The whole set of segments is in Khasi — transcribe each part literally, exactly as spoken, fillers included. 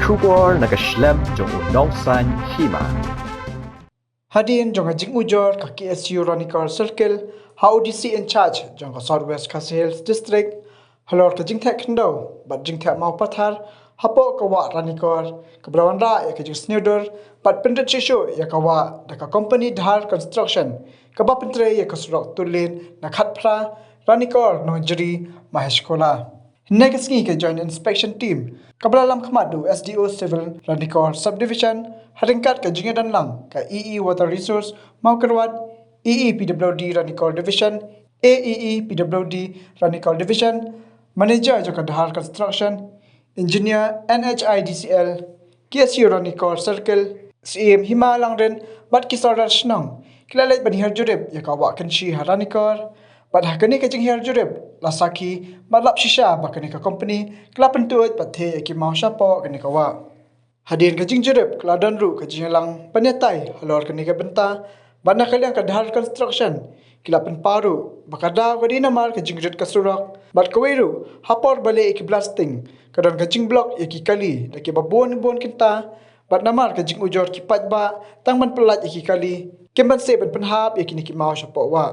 Khubor na ka shlem jong u Nongsaiñ Hima. Hadien jong ka jingujor ka K S U Ranikor Circle, ha u D C in charge jong ka South West Khasi Hills District, halor ka jingtheh khyndew bad jingtheh maw pathar hapoh ka wah Ranikor, kaba la wanrah ïa ka jingsngewdur bad pynrit shuh shuh ïa ka wah da ka company Dhar Construction, kaba pyntrei ïa ka surok two lane na Khatphra, Ranikor, Nongjri, Maheshkhula. Hynne ka sngi ka Joint Inspection Team, kaba la lam khmat da u S D O Civil Ranikor Subdivision, ha ryngkat ka jingïadonlang ka E E Water Resource Mawkyrwat, E E P W D Ranikor Division, A E E P W D Ranikor Division, Manager jong ka Dhar Construction, Engineer N H I D C L, K S U Ranikor Circle, Syiem Hima Langrin bad ki sordar shnong ki la leit ban hiar jurip ïa ka wah Kynshi ha Ranikor. Bad ha kane ka jinghiar jurip la sakhi bad lap shisha ba kane ka company ka la pyntuid bad theh ïa ki maw shapoh kane ka wah. Hadien ka jingjurip ka la don ruh ka jingïalang pynïatai halor kane ka bynta, bad na ka liang ka Dhar Construction ki la pynpaw ruh ba ka daw ka dei namar ka jingrit ka surok, bad kawei ruh ha por ba leh ïa ki blasting ka don ka jingblock ïa ki kali da kiba bun bun kynta, bad namar ka jingujor ki paidbah tang ban pyllait ïa ki kali, kim banse ban pynhap ïa kine ki maw shapoh wah.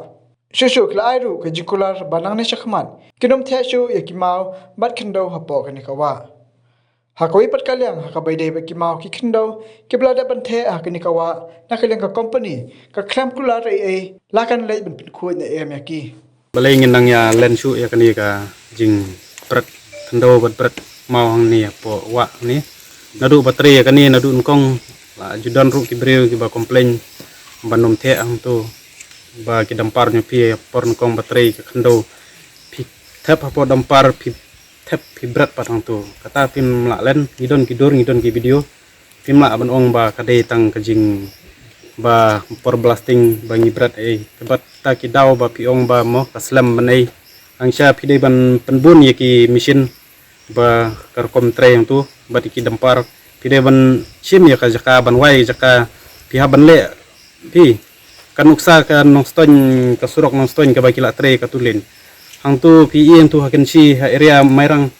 Shuh shuh ki la ai ruh ka jingkular ba nangne shakhmat kin ym theh shuh ïa ki maw bad khyndew hapoh kane ka wah. Ha kawei pat ka liang, ha kaba ïadei bad ki maw ki khyndew kiba la dep ban theh ha kane ka wah, na ka liang ka company ka khlem kular ei ei, la kan leit ban pynkhuid ne em ïa ki. Balei ngin nang ïa len shuh ïa kane ka jingbret khyndew bad bret maw hangne hapoh wah hangne. Naduh ba trei ïa kane naduh nyngkong, la ju don ruh ki briew kiba complain ban ym theh hangto, ba ki dumper jong phi por nyngkong ba trei ka khyndew, phi thep hapoh dumper, phi thep phi bret pat hangto. Kata phim lah len, ngi don ki dur, ngi don ki video. Phim lah ban ong ba ka dei tang ka jing ba por blasting ba ngi bret ei. Kaba ta ki daw ba phi ong ba mo ka slem ban ei. Hangta phi dei ban pynbun ïa ki machine ba ka rukom trei hangto, bad ïa ki dumper. Phi dei ban shim ïa ka jaka, ban wai jaka, phi hap ban leh phi. Ka nuksa ka Nongstoiñ, ka surok Nongstoiñ kaba ki la trei ka two lane. Hangto phi ïohi hangto ha Kynshi ha area Mairang,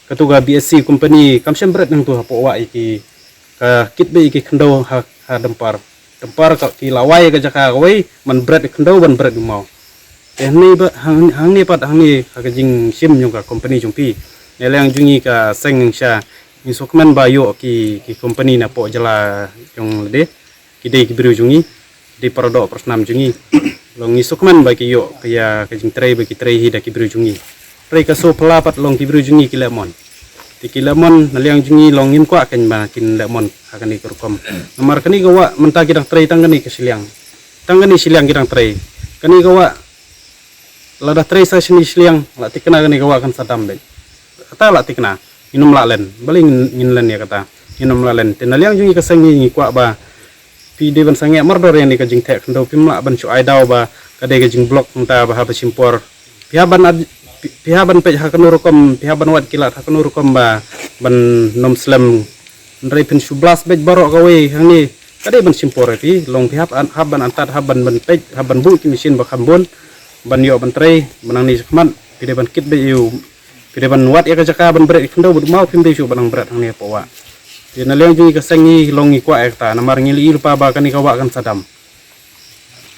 kato ka B S C company kam shym bret hangto hapoh wah ïa ki, ka kit beit ïa ki khyndew ha, ha dumper. Dumper ka ki la wai ka jaka kawei ban bret khyndew ban bret maw. Te hangne ba, hang, hangne pat hangne ha ka jingshim jong ka company jong phi. Na liang jong ngi ka seng sha, ngi sngewkmen ba ïoh ki, ki company napoh jylla jong lade. Ki dei ki briew jong ngi, dei para doh para snam jong ngi. Long ngi sngewkmen ba ki ïoh ka ïa ka jingtrei ba ki trei hi da ki briew jong ngi. Trei ka sngewphylla pat long ki briew jong ngi ki leh mon. Te ki leh mon na liang jong ngi long ngim kwah kein ba kin leh mon ha kane ka rukom. Namar kane ka wah mynta ki dang trei tang kane ka shiliang. Tang kane shiliang ki dang trei. Kane ka wah lada trei sa shini shiliang, la thikna kane ka wah kan sa dam beit. Kata la thikna, ngin ym lah len, balei ngin, ngin len ïa kata. Ngin ym lah len. Te na liang jong ngi ka seng ngi, ngi kwah ba phi dei ban sangeh mardor ïa kane ka jingtheh khyndew, phim lah ban shu ai daw ba ka dei ka jingblock hangta ba haba shim por. Phi hap ban ad-, phi, phi hap ban peit ha kano rukom, phi hap ban wad ki lad ha kano rukom ba ban ym slem. Hynrei phin shu blast beit baroh kawei hangne. Ka dei ban shim por ïa phi, long phi hap an, hap ban antad, hap ban, ban peit, hap ban buh ki machine ba kham bun, ban ïoh ban trei, ban nangne shakhmat, phi dei ban kit beit ïa u, phi dei ban wad ïa ka jaka ban bret ïa khyndew bad maw, phim dei shuh ban nang bret hangne hapoh wah. Te na liang jong ngi ka seng ngi long ngi kwah ïa kata, namar ngi la ïohi lypa ba kane ka wah kan sa dam.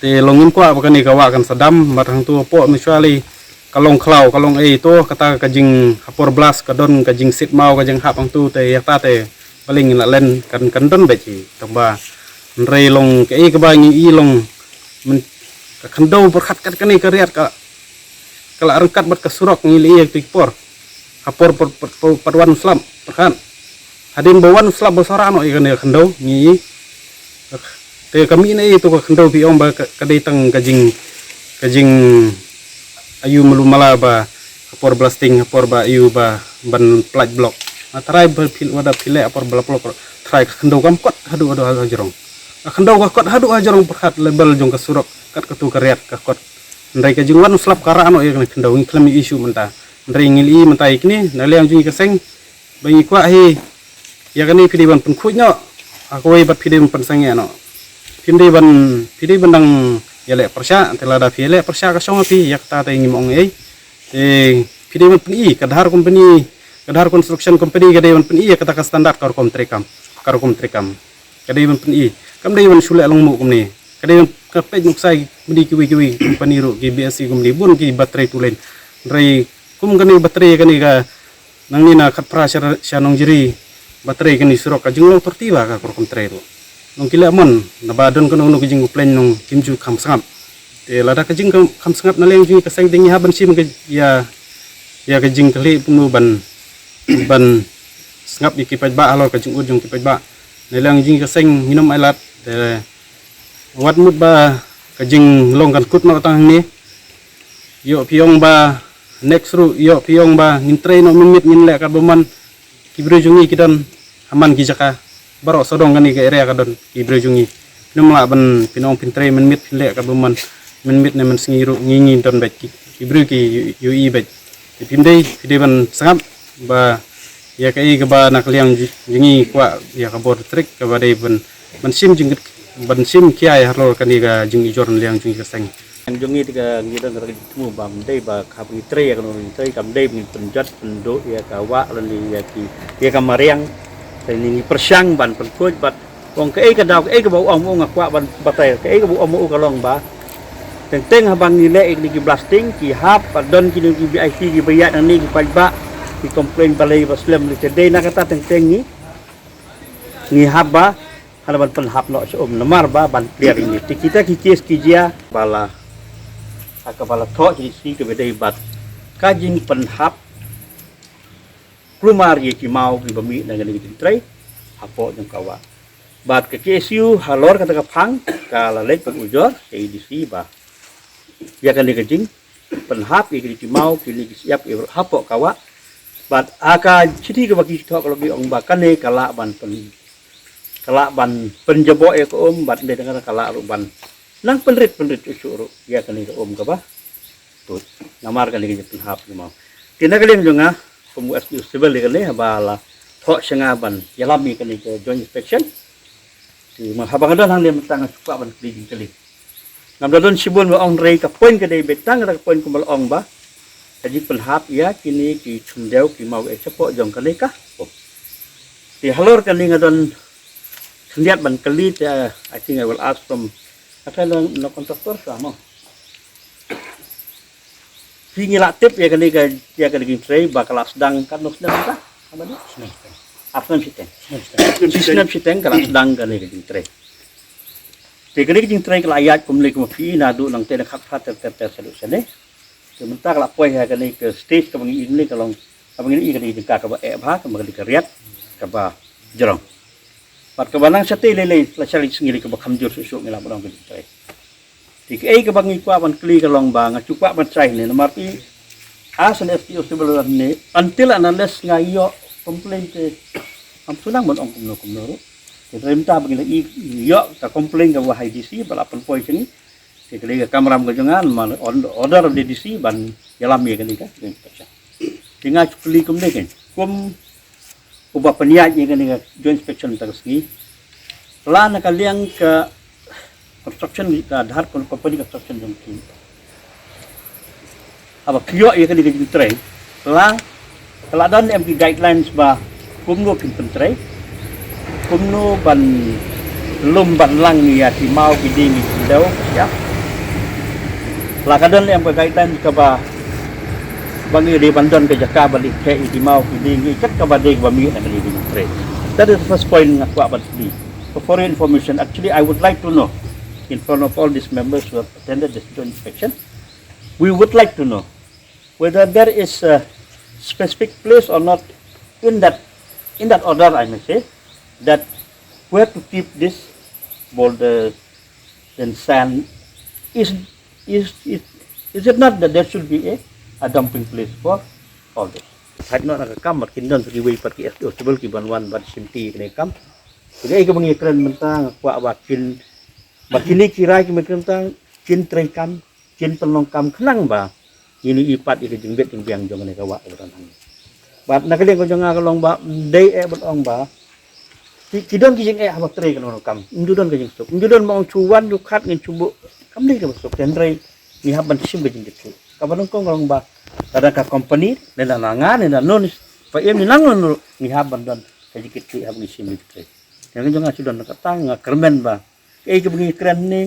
Te long ngim kwah ba kane ka wah kan sa dam, bad hangto hapoh Mynshuwa lei ka long khlaw, ka long ei to, kata ka jing ha por blast ka don ka jingsit maw ka jinghap hangto, te ïa kata te balei ngin lah len, kan, kan don beit hi. Tangba hynrei long kaei kaba ngi ïohi long, myn, ka khyndew pyrkhat kat kane ka riat ka, ka la ryngkat bad ka surok ngi la ïohi ha kito ki por. Ha por, por, por, por, pat wan u slap pyrkhat. Hadien ba wan u slap ba sa rah noh ïa kane ka khyndew ngi ïohi. Te ka mih na ei to ka khyndew phi ong ba ka, ka dei tang ka jing, ka jing ayu malu mala ba ha por blasting, ha por ba ayu ba ban plait block. Nga trai ba phi, wada phi leh ha por ba la block, trai ka khyndew kam kot haduh, haduh ha jrong. Ka khyndew ka kot haduh ha jrong pyrkhat level jong ka surok, kat kato ka riat ka kot. Hynrei ka jingwan u slap ka rah noh ïa kane ka khyndew, ngi khlem ïohi shuh mynta. Hynrei ngi la ïohi mynta ïa kine, na liang jong ngi ka seng, ba ngi kwah hi, ïa kane phi dei ban pynkhuid noh, ha kawei bad phi dei ban pynsangeh noh. Phim dei ban, phi dei ban dang ïaleh pyrshah, te lada phi ïaleh pyrshah ka shong ha phi, ïa kata te ngim ong ei. Te phi dei ban pyni, ka Dhar company, Ka Dhar Construction Company ka dei ban pyni ïa kata ka standard ka rukom treikam, ka rukom treikam. Ka dei ban pyni, kam dei ban shu leh longmuh kumne. Ka dei ban ka peit nuksa ïa kiwei kiwei company ruh, ki B S C company, bun kiba trei tu lane. Hynrei kum kane ba trei kane ka nangne na Khatphra sha, sha Nongjri, ba trei kane surok, ka jinglong torti ba ka rukom trei ruh. Nong ki leh mon, naba don kano kano ka jingcomplain nong kim ju kham sngap. Te lada ka jingkham sngap na liang jong ngi ka seng te ngi hap ban shim ka ïa, ïa ka jingkylli kumno ban, ban sngap ïa ki paidbah halor ka jingud jong ki paidbah. Na liang jong ngi ka seng ngin ym ailad, te wat mut ba ka jinglong kan kut noh tang hangne. Ïoh phi ong ba next ruh, ïoh phi ong ba ngin trei noh mynmiet, ngin leh katba mon. Ki briew jong ngi ki don ha man ki jaka baroh sawdong kane ka area ka don ki briew jong ngi. Phim lah ban phin ong phin trei mynmiet, phin leh katba mon, mynmiet ne mynsngi ruh ngi, ngi don beit, ki, ki briew ki ïohi beit. Te phim dei, phi dei ban sngap ba ïa kaei kaba na ka liang jong ngi kwah ïa ka bor district kaba dei ban, ban shim jing, ban shim kiai halor kane ka jingujor na liang jong ngi ka seng. Jong ngi te ka ngi don ka jingthmu ba ym dei ba ka hap ngi trei ïa kano ngi trei, kam dei ba ngi pynjot pynduh ïa ka wah lane ïa ki, ïa ka mariang. Te ngi pyrshang ban pynkhuid bad ong kaei ka daw, kaei kaba u ong, u ong nga kwah ban batai, kaei kaba u ong u ka long ba teng teng haba ngi leh ïa ki blasting ki hap ba don kino ki V I P kiba ïaid nangne ki paidbah ki complain balei ba slem lei. Te dei na kata teng teng ngi, ngi hap ba hana ban pynhap noh sha um namar ba ban clear ïa ngi. Te kita ki case ki jia ba la ha kaba la thoh ki si kaba dei bad ka jingpynhap kulmar ïa ki maw kiba mih na kane ka jingtrei hapoh jong ka wah. Bad ka K S U halor kata ka phang ka la leit ban ujor ka A D C ba ïa kane ka jingpynhap ïa kine ki maw kine ki shyiap ïa hapoh ka wah. Bad ha ka shithi kaba ki thoh ka la bi ong ba kane ka lah ban pyn, ka lah ban pynjaboh ïa ka um bad ynda ka lah ruh ban nang pynrit pynrit shuh shuh ruh ïa kane ka um kaba tuid namar kane ka jingpynhap ki maw. Te na ka liang jong nga kum u S D O Civil ïa kane haba la thoh sha nga ban ïalam ïa kane ka joint inspection. Te ma haba nga don hangne mynta nga shu kwah ban kylli jingkylli. Ngam da don shibun ba ong, hynrei ka point ka dei beit tang kata ka point kumba la ong ba ka jingpynhap ïa kine ki chumdew ki maw eh shapoh jong kane ka um. Te halor kane nga don khyndiat ban kylli te, I think I will ask from, ata na, na contractor sa mo. Phi ngi la tip ïa kane ka, ïa kane ka jingtrei ba ka la sdang katno snem ka? Haba ni? Snem shiteng. Ar snem shiteng. Snem shiteng. Shi snem shiteng ka la sdang kane ka jingtrei. Te kane ka jingtrei ka la ïaid kumne kumba phi i naduh nangtei na Khatphra ter ter ter shaduh shane. Te mynta ka la poi ha kane ka stage kaba ngi i kumne ka long, kaba ngi i kane ka jingka kaba eh bha, kaba kane ka riat kaba jrong. Bad kaba nang shatei lei lei la shari sngi lei kaba kham jur shuh shuh ngi la ba dang ka jingtrei. Te kaei kaba ngi kwah ban kylli ka long ba nga shu kwah ban shai ne namar phi as an S D O Civil ne until and unless nga ïoh complaint te ngam shu nang ban ong kumno kumno ruh. Te mynta ba ngi la i, ïoh ka complaint kaba ha i D C ba la pynpoi sha ngi. Te kane ka kamram ka jong nga namar order of the D C ban ïalam ïa kane ka inspection. Te nga shu kylli kumne kein kum uba pynïaid ïa kane ka joint inspection mynta ka sngi. La na ka liang ka construction, ka Dhar Company Construction jong ki, haba phi ïoh ïa kane ka jingtrei, la, ka la don em ki guidelines ba kumno phin pyntrei, kumno ban lum ban lang ïa ki maw ki dieng ki chumdew, ïa. La ka don em ka guidelines kaba ba ngi dei ban don ka jaka ba leh theh ïa ki maw ki dieng, kat kaba dei kaba mih na kane ka jingtrei. That is the first point nga kwah ban kylli. So for your information, actually I would like to know in front of all these members who have attended this joint inspection, we would like to know whether there is a specific place or not in that, in that order, I may say, that where to keep this boulder and sand. Is, is, is, is it not that there should be a, a dumping place for all this? Thait noh na ka kam bad kin don sa kiwei pat ki S D O Civil ki ban wan ban shim ti kane ka kam. Te kaei kaba ngi kren mynta nga kwah ba kin, ba kine ki rai ki mynta kin trei kam, kin pynlong kam khnang ba ngin ïohi pat ïa ka jingbit jingbiang jong kane ka wah kaba don hangne. Bad na ka liang ka jong nga ka long ba ym dei eh ban ong ba ki, ki don ki jingeh haba trei kano kano kam, ym ju don ka jingsuk, ym ju don ba ong shu wan ju khat ngin shu buh, kam dei kaba suk, hynrei ngi hap ban shim ka jingkitkhlieh. Kaba nyngkong ka long ba lada ka company ne na nga ne na non Ba em ni lang ngi hap ban don ka jingkit ki hap ngi shim ki trei. Nga jong nga shu don kata nga kyrmen ba kaei kaba ngi kren ni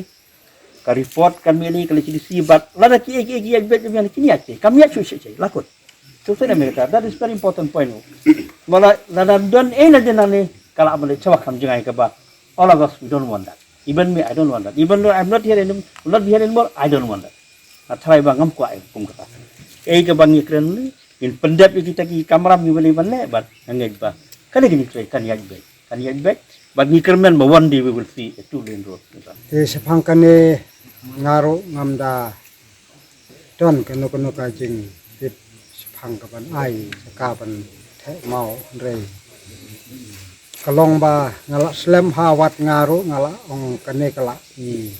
ka report kan mih na ka L H D C bad lada ki ki ki ïaid beit ïa kine ïaid ki kam ïaid shu shu la kut. So shu na me kata, that is very important point. Ba la lada don ei na dena ni ka lah ban leit sha ka kam jngai kaba all of us we don't want that. Even me, I don't want that. Even though I'm not here anymore, not here anymore, I don't want that. Nga tharai ba ngam kwah ïa kum kata. Ei kaba ngi kren ni ngin pyndep ïa kita ki kamram ngi ba lei ban leh bad nga ngeit ba kane ka jingtrei kan ïaid beit. Kan ïaid beit bad ngi kyrmen ba one day we will see a two lane road. Te shaphang kane nga ruh ngam da don kano kano ka jingtip shaphang ka ban ai ka ban theh maw hynrei ka long ba nga la slem ha wat nga ruh nga la ong kane ka la i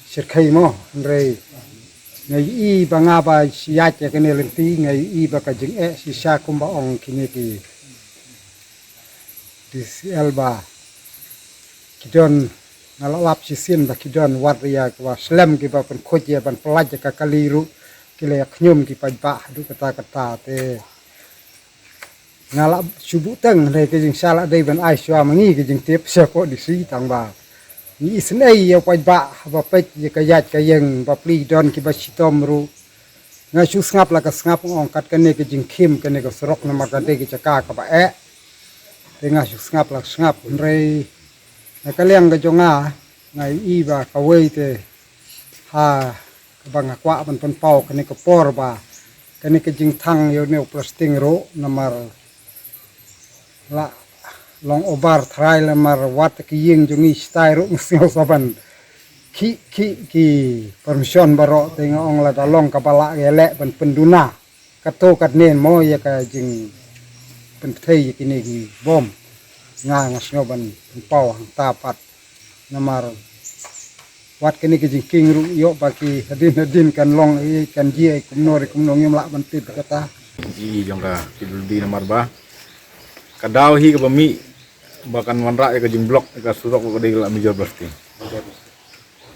shyrkhei mo hynrei nga i ba nga ba siat ïa kane lynti nga i ba ka jingeh shisha kumba ong kine ki D C L ba ki don nga la lap shisien ba ki don wat ïa ka ba slem ki ba pynkhuid ïa ban pyllait ïa ka kali ruh ki la ïa khñium ki paidbah haduh kata kata te nga la shu buh teng hynrei ka jingshah la dei ban ai shuwa ma ngi ka jingtip sha ko D C tang ba ngi isynei ïa u paidbah ba peit ïa ka ïaid ka ïeng ba pli don ki ba shitom ruh. Nga shu sngap la ka sngap nga ong kat kane ka jingkhim kane ka surok namar ka dei ka jaka kaba eh. Te nga shu sngap la sngap hynrei na ka liang ka jong nga nga i ba kawei te ha kaba nga kwah ban pynpaw kane ka por ba kane ka jingthang ïa une u plastik ruh namar la long ubar tharai lamar wat ki ïing jong ngi stai ruh ngi sngew sa ban ki ki ki permission baroh te nga ong lada long kaba lah ïa leh ban pynduna kato katne mo ïa ka jingpynthei ïa kine ki bom nga nga sngew ban pynpaw hangta pat namar wat kane ka jingkieng ruh ïoh ba ki hadien hadien kan long ïa kan jia ïa kumno re kumno ngim lah ban tip kata. Ji jong ka P W D namar ba ka daw hi kaba mih ba kan wanrah ïa ka jingblock ïa ka surok ka dei ka la major blasting.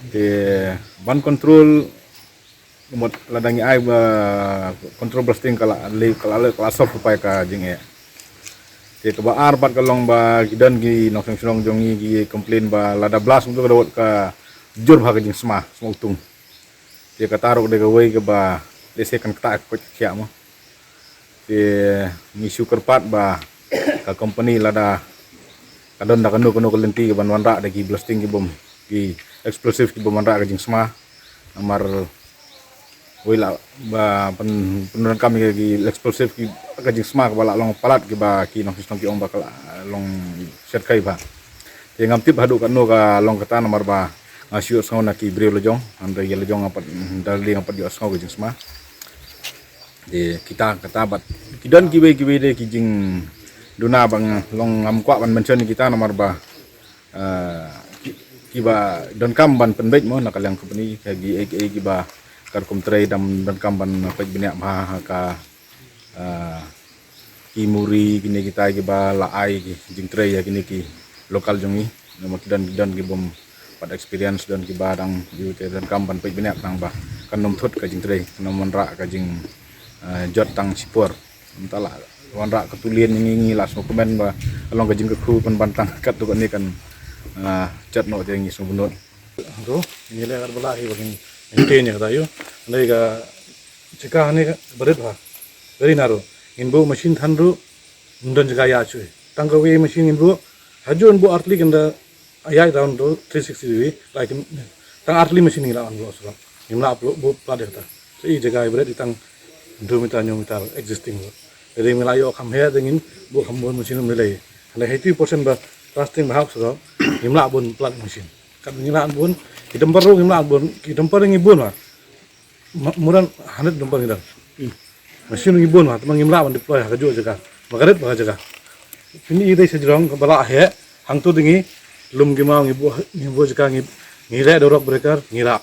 Te ban control mut lada ngi ai ba control blasting ka la lei ka la lei ka la solve paidbah ka jingeh. Te kaba ar pat ka long ba ki don ki nongshong shnong jong ngi ki complain ba lada blast mut ka dawat ka jur bha ka jingsma sma utung. Te kata ruh dei kawei kaba lehse kan ktah ka koit ka khiah mo. Te ngi shu kyrpad ba ka company lada ka don da kano kano ka lynti kaban wanrah da ki blasting ki bom ki explosive ki bom wanrah ka jingsma. Namar wei la ba pyn pyndonkam ïa ki explosive ki ka jingsma kaba la long palat kiba ki nongshong shnong ki ong ba ka la long shet kai ba. Te ngam tip haduh katno ka long kata namar ba nga shu ïohsngew na ki briew lajong hynrei ïa lajong nga pat da lade nga pat ïohsngew ka jingsma. Te kita kata bad ki don kiwei kiwei de ki jingduna ba nga long ngam kwah ban mention ïa kita namar ba ah, ki- kiba donkam ban pynbeit mo na ka liang company ka ki ei ei kiba ka rukom trei dang donkam ban peit bniah bha ha ka ah, ki muri kine kita kiba la ai ki jingtrei ïa kine ki local jong ngi. Namar ki don ki don ki bym pat experience don kiba dang ïoh te donkam ban peit bniah tang ba kan ym thut ka jingtrei kan ym wanrah ka jing ah, jot tang shipor. Mynta la wanrah ka tulien ngi ngi la sngewkmen ba ka long ka jingkyrkhu pynban tang katto katne kan ah, jot noh te ngi sngewbynnud. Ruh ngi leh kat ba lah hi ba ngin maintain ïa kata ïoh. Hynrei ka jaka hangne ka barit bha, very narrow. Ngin buh machine than ruh ym don jaka ïa shuh. Tang kawei machine ngin buh, hajuh ngin buh artylli kan da ïaid round ruh three sixty degree. Like tang artylli machine ngi lah ban buh surok. Ngim lah buh buh plat ïa kata. Sa i jaka i barit i tang hynñiew meter hynñiew meter existing ruh. Hynrei ngin lah ïoh kham heh te ngin buh kham bun machine ym lei. Hynrei eighty percent ba plastic ba hap surok ngim lah bun plat machine. Kat ngi lah bun ki dumper ruh ngim lah bun, ki dumper ngi bun ma. Ma- more than hundred dumper ngi dang. Machine ngi bun ma, tang ngim lah ban deploy ha kajuh jaka. Ba ka rit ba ka jaka. Phin i dei sa jrong ba lah heh, hangto dei ngi lum ki maw ngi buh ngi buh jaka ngi ngi reh da rock breaker ngi rah.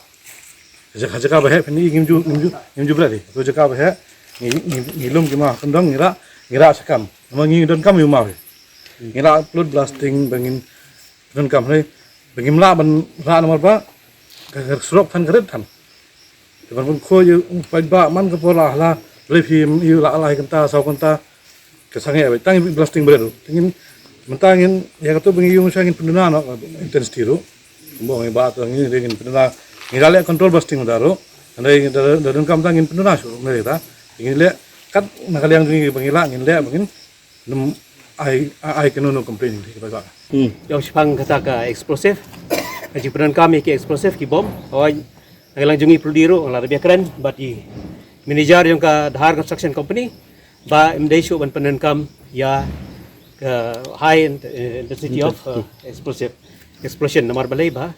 Jaka jaka ba heh phin i ngim ju ngim ju ngim ju bret hi. To jaka ba heh ngi ngi ngi lum ki maw kyndong ngi rah ngi rah sa kam. Ma ngi donkam ïa u maw hi. Ngi rah flood blasting ba ngin donkam hynrei ba ngim lah ban rah namar ba ka ka surok than ka rit than. Te ban pynkhoi ïa u paidbah man ka por la la lei phi ïa la la hi kynta saw kynta. Ka sangeh ba tang blasting bret ruh. Te ngin mynta ngin ïa kato ba ngi ïoh sha ngin pynduna noh intensity ruh. Kumba ngi ba to ngin ngin pynduna, ngi la leh control blasting mynta ruh. Hynrei da da donkam tang ngin pynduna shuh ngi ta. Ngin leh kat na ka liang jong ngi ba ngi lah ngin leh ba ngin nym ai ai kano no complain ki ba. Ïa u shipang kata ka explosive, ka jingpyndonkam ïa ki explosive ki bom. Hoi, na ka liang jong ngi pyrdi ruh la da bia kren bad i manager jong ka Dhar Construction Company ba im dei shuh ban pyndonkam ïa ka high in- intensity of uh, explosive explosion namar balei ba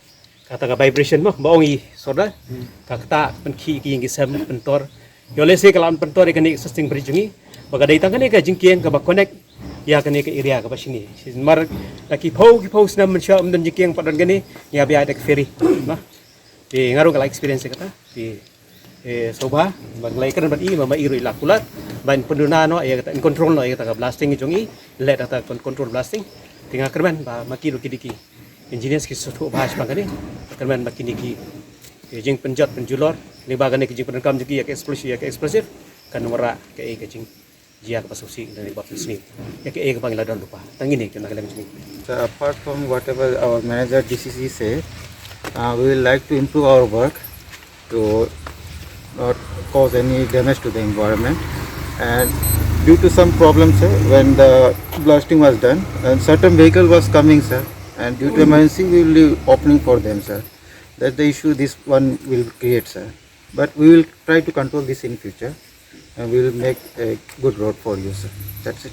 kata ka vibration mo ba ong i sorda ka kata pynkhih ki ïing ki sem pyntor. Ïoh lehse ka la pyntor ïa kane ka existing bridge jong ngi ba ka dei tang kane ka jingkieng kaba connect ïa kane ka area kaba shini. Namar la ki phew ki phew snem mynshuwa ym don jingkieng pat don kane, ngi hap ïa da ka ferry. Te nga ruh nga la experience ïa kata. Te eh, sngewbha ba ngi la ïakren bad i, ba ma i ruh i la kular ban pynduna noh ïa kata, in control noh ïa kata ka blasting jong i, leh kata control blasting. Te nga kyrmen ba ma ki ruh ki dei ki engineers ki sngewthuh bha shaphang kane. Kyrmen ba kine ki jingpynjot pynjulor lyngba kane ka jingpyndonkam jong ki ïa ka explosive, ïa ka explosive kan wanrah kaei ka jingjia kaba sngewsih lane ba pynsniew ïa kaei kaba ngi la don lypa. Tang kine ki na ka liang jong ngi. So apart from whatever our manager D C C said, uh, we would like to improve our work to not cause any damage to the environment. And due to some problems, sir, when the blasting was done, and certain vehicle was coming, sir, and due to emergency, we will be opening for them, sir. That's the issue this one will create, sir. But we will try to control this in future, and we will make a good road for you, sir. That's it.